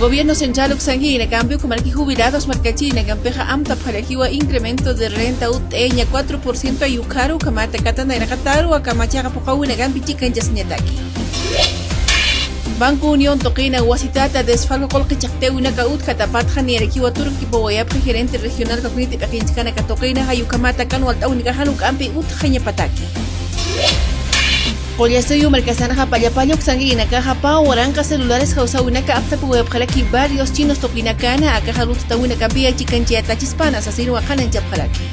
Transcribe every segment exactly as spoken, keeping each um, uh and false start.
Gobierno central uksanki inakampi ukhamaraki jubilados markachirinakampixa amtapxarakiwa incremento de renta ut'eña cuatro por ciento ayukaru ukhamata katanayraqataru akamachaqa puqawinakampi chikanchasiñataki. Banco Unión tuqina wasitata desfalco qullqi chaqtayawinaka utjatapatxa niyarakiwa turkipawayapxi gerente regional kakniti p'iqinchkanaka tuqina jayukhamata kan walt'awinakaxa juk'ampi utjañapataki. Qullasuyu markasanxa pallapalla uksankirinakaxa pä waranqa celulares jawsäwinaka aptapawayapxaraki barrios chinos tuqinakana akaxa lut'tawinakampiya chikanchayatachispana sasinwa qhananchapxaraki.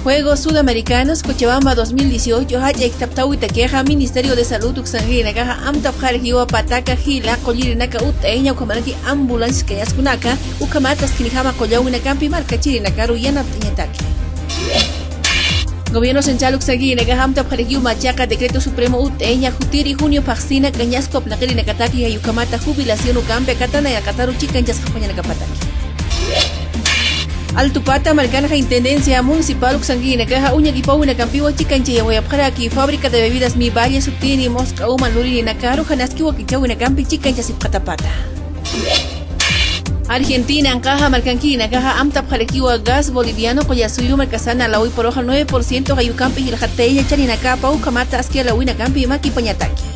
Juegos Sudamericanos Cochabamba dos mil dieciocho jach'a iktaptawitakixa Ministerio de Salud uksankirinakaxa amtapxarakiwa pataka jila qullirinaka ut'ayaña ukhamaraki ambulancias kañaskunaka ukhamata askinijama qullawinakampi markachirinakaru yanapt'añataki. Gobierno central uksankirinakaxa amtapxarakiw machaqa decreto supremo ut'ayaña jutiri junio phaxsina kañasku apnaqirinakataki jayukhamata jubilación ukampi katanayraqataru chikanchasqapañanakapataki. Altupata markanxa intendencia municipal uksankirinakaxa uñakipawinakampiwa chikanchayawayapxaraki fábrica de bebidas mi valle sutini musq'a uma luririnakaru janaski wakichawinakampi chikanchasipxatapata. Argentina anqaxa markankirinakaxa amtapxarakiwa gas boliviano qullasuyu markasana alawipruxa nueve por ciento jayukampi jilxatayaña chaninakapa ukhamata aski alawinakampi makipañataki.